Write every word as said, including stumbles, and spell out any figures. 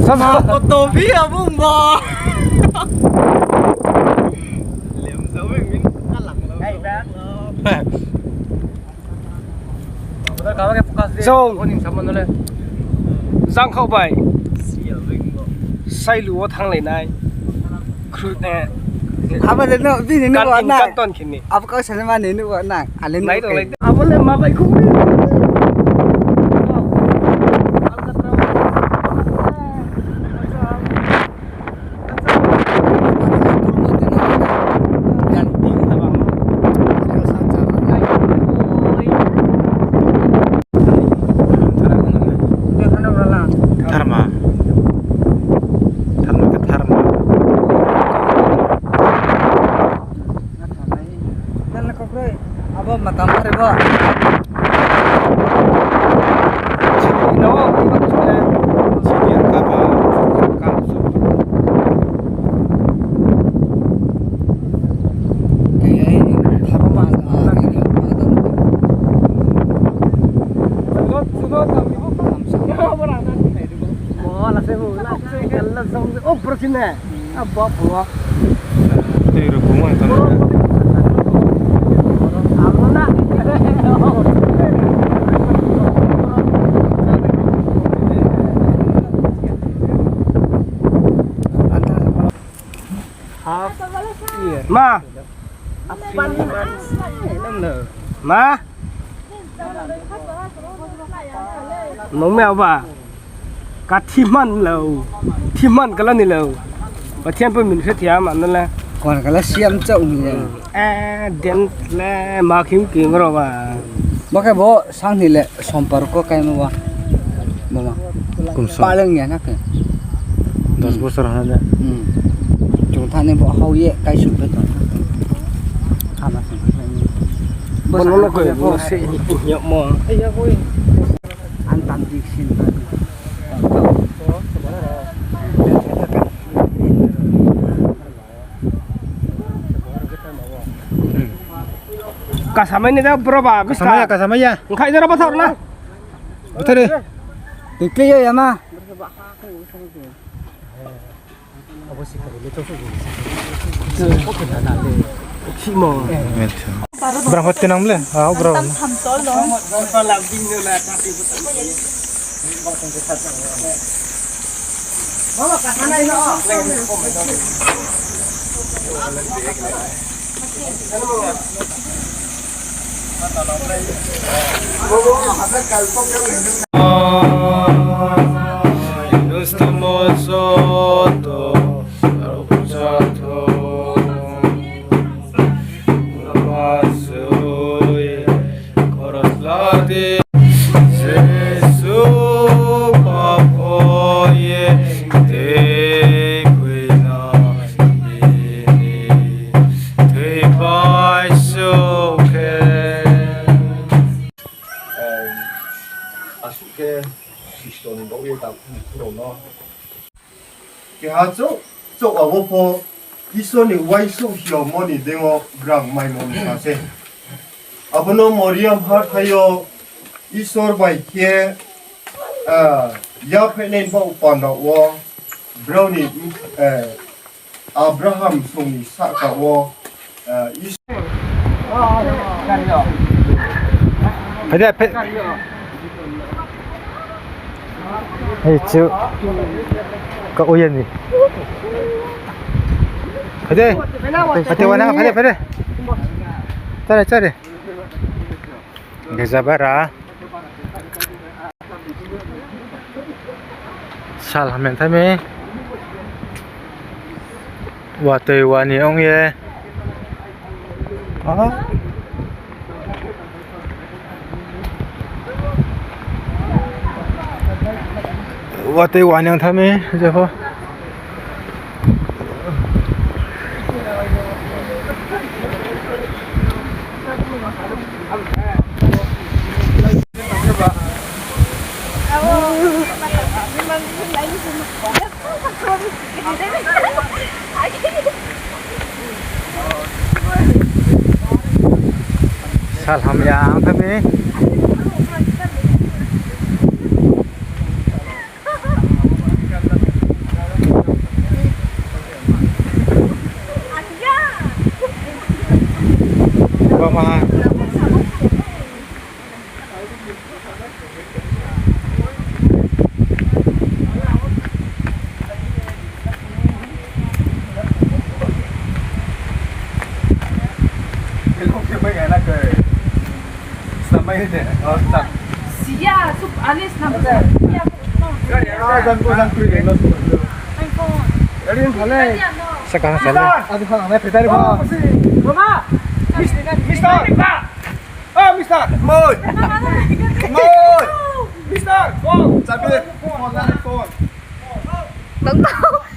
Sama koto bi abung ba. Lem sa weng min kalang lo. Hey, ba. So, Jangkhao bai Sailu wo thannglai nai. Khrut ne. Abo le no, bini no kanton, wa na. Kanton khini. Abo kau sana mani no wa na. Ale no. Nai tong lai. Abo le ma bai khu. Tharma. Tharma ke tharma. Nang le kokroi, abo matam pare bo. Chini no, chini kaba, kaba. Ei, ei, thabo ma, ah, oh, lase bo, lase, kala song, oh, pro sini. Abo phuwa. Tei rao bumang tang. Ma. Ma. Ma. Nung me aba. Ka thiman lo. Thiman kala ni lo. Pathian pun min khe thia man na le. Kon kala siam chau ni le. Eh, den le ma khim khim ro ba. Bo khe bo sang ni le sompar ko kai mo ba. Bo ma. Kum sa. Paleng ya na khe. Dos bosor ha na. Hmm. Chung tha ni bo hao ye kai su pe to. Hama sung. Bo no ko bo se nyok mo. Ang tam dik sin ba. Kasamai ni da bro ba, kasamai ya, kasamai ya. Engkhai jora bothor na. Bothor de. Tike ya, ya ma. Brang hot tenang ble, ah, brang. Jesu paphoye tei khuina bini thoi bai sukhe. Asuh khe Khristo ni baoh ye takhu ni khurao no keha chouh, chouh abo pho Isor ni uaingsouh hiaomo ni deing yo brang maimo ni sa se. Abo no Moriam hathái yo Isor bai khe, ah, yaphainai baoh panda wo brao ni, eh, Abraham song ni sahka wo, eh, Is- Phai de, phai. Hei, chu. Ka uya ni. Phai de. Phai de, wana, phai de, phai de. Chare, chare. Geza bara. Sal hamya thai mi. Watoi wani ong ye. Watoi wani ong thai mi, jepho. Sal hamya ang thai mi. Siya, sup, anis na. Sakang sale. Mister! Oh, Mister! Moi! Moi! Mister! Phone! Phone! Phone! Tong tong.